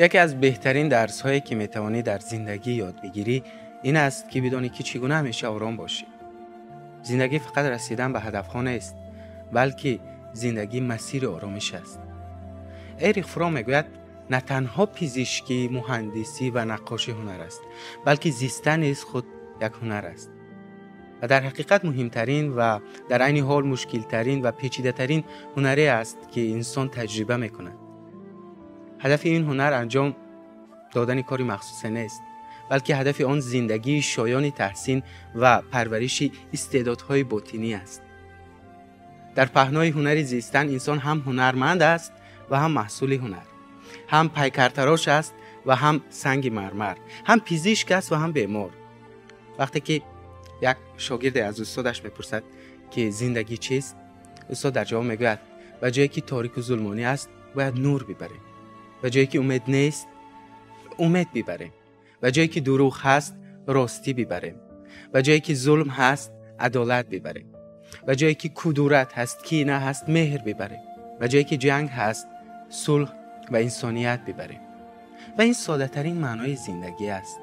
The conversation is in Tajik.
Яке аз беҳтарин дарсҳое, ки метавонӣ дар зиндагӣ ёд бигирӣ, ин аст, ки бидонӣ, ки чӣ гуна ҳамеша ором бошӣ. Зиндагӣ фақат расидан ба ҳадафҳо нест, балки зиндагӣ масири оромиш аст. Эрих Фром мегӯяд, на танҳо пизишкӣ, муҳандисӣ ва наққошӣ ҳунар аст, балки зистан низ худ як ҳунар аст. Ва дар ҳақиқат муҳимтарин ва дар айни ҳол мушкилтарин ва печидатарин ҳунаре аст, ки инсон таҷриба мекунад. Ҳадафи ин ҳунар анҷом додани кори махсусе нест, балки ҳадафи он зиндагии шоёни таҳсин ва парвариши истеъдодҳои ботинӣ аст. Дар паҳнои ҳунари зистан инсон ҳам ҳунарманд аст ва ҳам маҳсули ҳунар, ҳам пайкартарош аст ва ҳам санги мармар, ҳам пизишк аст ва ҳам бемор. Вақте ки як шогирде аз устодаш мепурсад, ки зиндагӣ чист, устод дар ҷавоб мегӯяд, ба ҷое ки торику зулмонӣ аст, бояд нур бибарем, ба ҷое ки умед нест, умед бибарем, ба ҷое ки дурӯғ ҳаст, ростӣ бибарем, ба ҷое ки зулм ҳаст, адолат бибарем, ба ҷое ки кудурат ҳаст, кина ҳаст, меҳр бибарем, ба ҷое ки ҷанг ҳаст, сулҳ ва инсоният бибарем. Ва ин соддатарин маънои зиндагӣ аст.